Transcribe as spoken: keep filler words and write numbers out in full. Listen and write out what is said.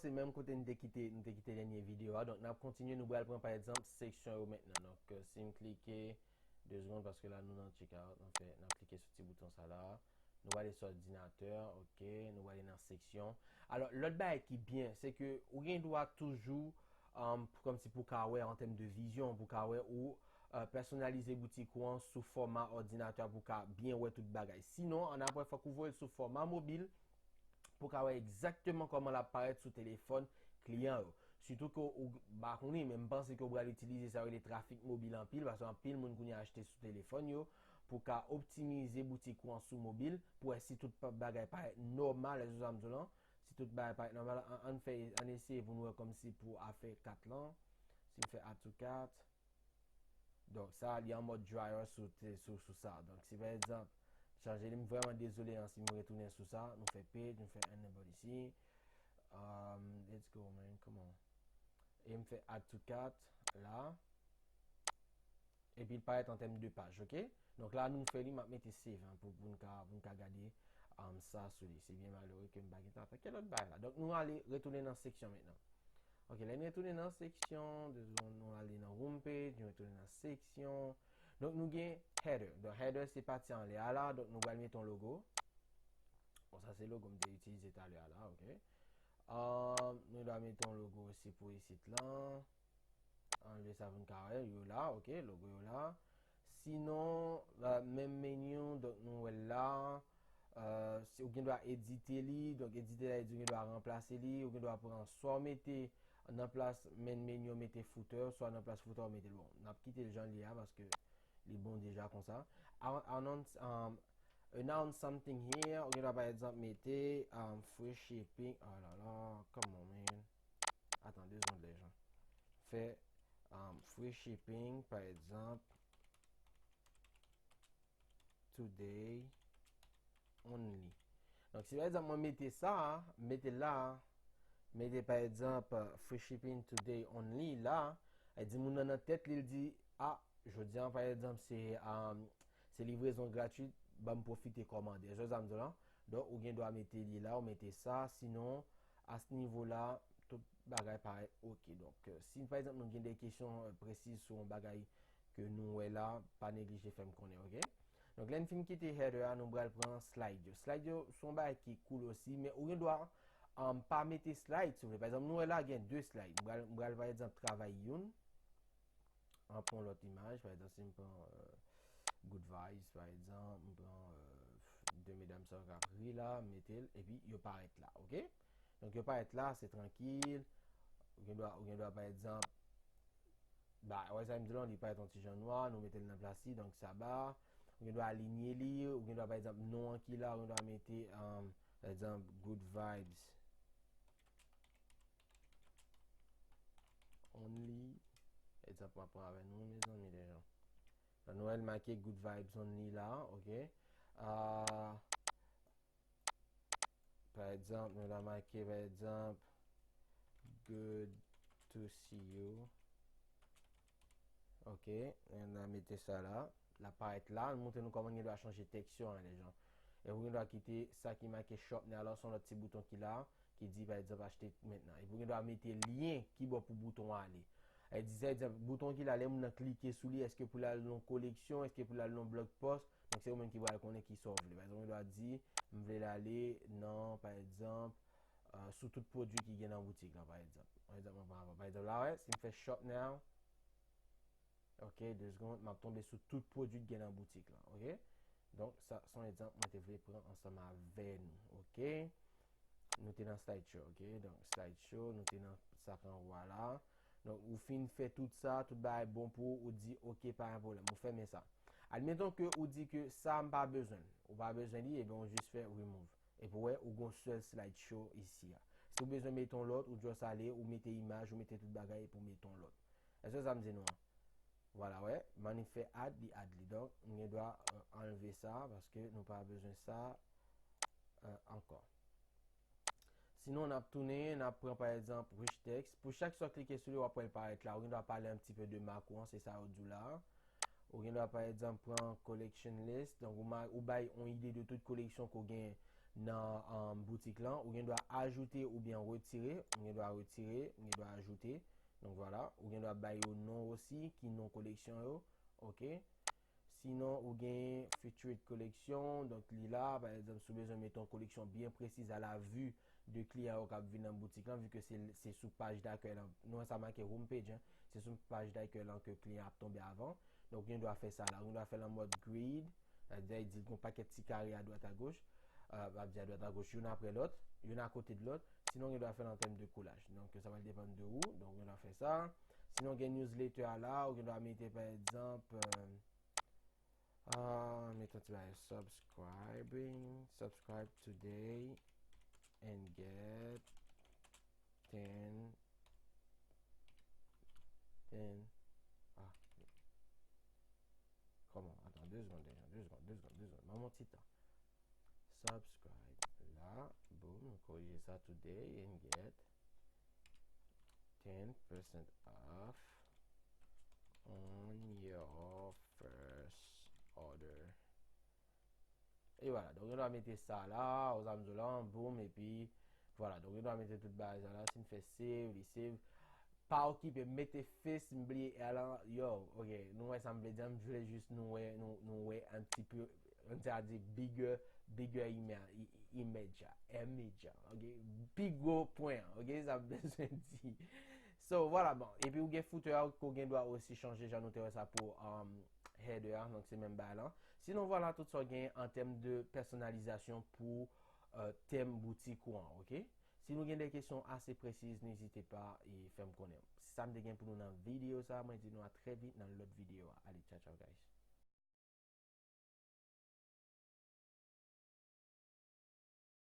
Se menm kote nou te kite, nou te kite dènye videyo a. Donk, n ap kontinye, nou pral pran, pa egzanp, seksyon yo mentnan. Donk, euh, si m klike, de segonn, paske la, nou nan checkout, anfen, n ap klike sou ti bouton sa la. Nou prale sou òdinatè, ok, nou prale nan seksyon. Alò, lòt bagay ki byen, se ke ou gen dwa toujou, um, kòmsi pou ka wè an tèm de vizyon, pou ka wè ou, euh, pèsonalize boutik ou an sou fòma òdinatè pou ka byen wè tout bagay. Sinon, annapre, fòk ou voye l sou fòma mobil, pou ka wè egzakteman kòman l ap parèt sou telefòn kliyan yo. Sitou ke ou pa konnen, men m panse ke ou pral itilize sa yo rele trafik mobil anpil, paske anpil moun kounye a achte sou telefòn yo, pou ka optimize boutik ou an sou mobil, pou wè si tout pa- bagay parèt nòmal, èske sa m di w lan, si tout bagay parèt nòmal, an, an fè, an eseye pou nou wè kòmsi pou afè kat lan, si m fè add to cart, donk, sa, li an mòd dryer sou, te- sou, sou sa. Donk, si pa egzanp, chanje li, m vrèman dezole, an, si m retounen sou sa, nou fè page, nou fè enable isi. Um, let's go, man, come on. E m fè add to cart, la. Epi l parèt an tèm de paj, ok? Donk, la, nou fè li, m ap mete save, an, pou, pou n ka, pou n ka gade, um, sa sou li. Se byen malere ke m pa gen tan fè. Kèl lòt bagay la? Donk, nou ale, retounen nan seksyon mentnan. Ok, lè n retounen nan seksyon, de segonn, nou ale nan home page, nou retounen nan seksyon. Donk, nou gen header. Donk, header se pati anlè a la, donk nou pral mete yon logo. Bon, sa se logo m te itilize talè a la, ok. Um, nou dwa mete yon logo osi pou isit lan. Anlè sa pou n ka wè, yo la, ok, logo yo la. Sinon, euh, menm meni, donk nou wè l la. Euh, si ou gen dwa edite li, donk edite la, ou gen dwa ranplase li, ou gen dwa pran swa w mete nan plas main menu, w mete footer, swa nan plas footer, w mete l. Bon, n ap kite l jan l ye a, paske li bon deja konsa. An- Announce, um, announce something here, ou gen dwa pa egzanp mete, um, free shipping, oh la la, come on, man. Atan, de segonn, lè jan. Fè, um, free shipping, pa egzanp, today only. Donk, si pa egzanp, mwen mete sa, mete la, mete pa egzanp, euh, free shipping today only la, e di moun nan nan tèt li, l di, a, jodi a, pa egzanp, se, um, se livrezon gratwit, ban m pwofite kòmande. Èske sa m di w lan? Donk, ou gen dwa mete li la, ou mete sa, sinon, a ce niveau la, tout bagay parèt ok. Donk, euh, si pa egzanp nou gen de kesyon, euh, presiz sou yon bagay ke nou wè la, pa neglije fè m konnen, ok? Donk, lè n fin kite header a, nou pral pran slide yo. Slide yo se yon bagay ki cool osi, men ou gen dwa, um, pa mete slide, si w vle. Pa egzanp, nou wè la gen de slide. M pral, m pral, pa egzanp, travay youn. An pran lòt imaj, pa egzanp, si m pran, euh, Good Vibes, pa egzanp, m pran, euh, de medam sa yo k ap ri la, m mete l, epi yo parèt la, ok? Donk, yo parèt la, se trankil. Ou gen dwa, ou gen dwa, pa egzanp, ba, wè sa m di lan, li parèt yon ti jan nwa, nou mete l nan plas li, donk sa ba. Ou gen dwa alinye li, ou gen dwa, pa egzanp, non an ki la, ou gen dwa mete, um, pa egzanp, Good Vibes only. Egzanp, m ap pran avè nou, mezanmi, deja. Donk, nou wè l make Good Vibes only la, ok? Ah, pa egzanp, nou ta make, pa egzanp, good to see you. Ok, nou ta mete sa la. L ap parèt la, l montre nou kòman gen dwa chanje tèks yo, an, deja. E ou gen dwa kite sa ki make shop nan, alò, se yon lòt ti bouton ki la, ki di, pa egzanp, achte mentnan. Epi ou gen dwa mete lyen ki bò pou bouton an ale. E di, sa vle di, bouton ki la, lè moun nan klike sou li, èske pou l al nan yon koleksyon, èske pou l al nan yon blog post, donk se ou menm ki pral konnen ki sa w vle. Pa egzanp, ou gen dwa di, m vle l ale nan, pa egzanp, euh, sou tout pwodui ki gen nan boutik la, pa egzanp. Pa egzanp, mwen pran avan. Pa egzanp, la, wè, si m fè shop now, ok, de segonn, m ap tonbe sou tout pwodui k gen nan boutik lan, ok? Donk, sa, se yon egzanp mwen te vle pran ansanm avè nou, ok? Nou te nan slideshow, ok? Donk, slideshow, nou te nan sa k anwo a la. Donk, ou fin fè tout sa, tout bagay bon pou ou, ou di, ok, pa gen pwoblèm, ou fèmen sa. Admeton ke ou di ke sa, m pa bezwen l. Ou pa bezwen li, ebyen, ou jis fè remove. Epi ou wè, ou gon sèl slideshow isi a. Si w bezwen mete yon lòt, ou just ale, ou mete imaj, ou mete tout bagay, epi ou mete yon lòt. Èske sa m di nou an? Vwala, wè, m annik fè add, li add li. Donk, m gen dwa, euh, anlve sa, paske nou pa bezwen sa, euh, ankò. Sinon, n ap tounen, n ap pran, pa egzanp, rich text. Pou chak sa w klike sou li, w ap wè l parèt la. Ou gen dwa pale un petit peu de mak ou an, se sa yo di w la. Ou gen dwa, pa egzanp, pran collection list. Donk, ou, ma- ou bay yon ide de tout koleksyon ke w gen nan um, boutik lan, ou gen dwa ajoute oubyen retire, ou gen dwa retire, ou gen dwa ajoute. Donk vwala, ou gen dwa bay yo non osi, ki non koleksyon yo, ok? Sinon, ou gen featured collection, donk li la, pa egzanp, si w bezwen mete yon koleksyon byen presiz a la vue de kliyan yo k ap vin nan boutik lan, vi ke se, se sou paj dakèy lan, nou wè sa make home page, hein, se sou paj dakèy lan ke kliyan ap tonbe avan. Donk, ou gen dwa fè sa la, ou gen dwa fè l an mòd grid, sa vle di, di l gon pakèt ti kare a dwat a goch, euh, ap di a dwat a goch, youn apre lòt, youn akote de lòt, sinon ou gen dwa fè l an tèm de kolaj. Donk, sa va depann de ou, donk ou gen dwa fè sa. Sinon, gen newsletter a la, ou gen dwa mete, pa egzanp, euh, Ah, mete yon ti bagay, subscribing, subscribe today and get ten, ten, ah, kòman? Atan, de segonn, de segonn, de segonn, de segonn. Ban m yon ti tan. Subscribe la, boom, korije sa, today and get ten percent off on your first order. E vwala, donk, nou va mete sa la, ou sa m di w lan, boom, epi, vwala, donk, nou va mete tout bagay sa la, si n fè save, li save. Pa okipe, mete face, m bliye R lan, yo, ok, nou wè sa m vle di, m vle jis nou wè, nou, nou wè un petit peu, on va dire bigger, bigger ima-, i-, image, image, ok, pi gwo pwen, ok, sa m bezwen di. So, vwala, bon, epi ou gen footer a, ou gen dwa osi chanje, jan nou te wè sa pou, um, header a, donk se menm bagay lan. Sinon, vwala tout sa w gen an tèm de pèsonalizasyon pou, euh, tèm boutik ou an, ok? Si nou gen de kesyon ase presiz, n'ezite pa e fè m konnen. Se sa m te gen pou nou nan videyo sa, mwen di nou a trè vit nan lòt videyo a. Ale, tchao, tchao, guys.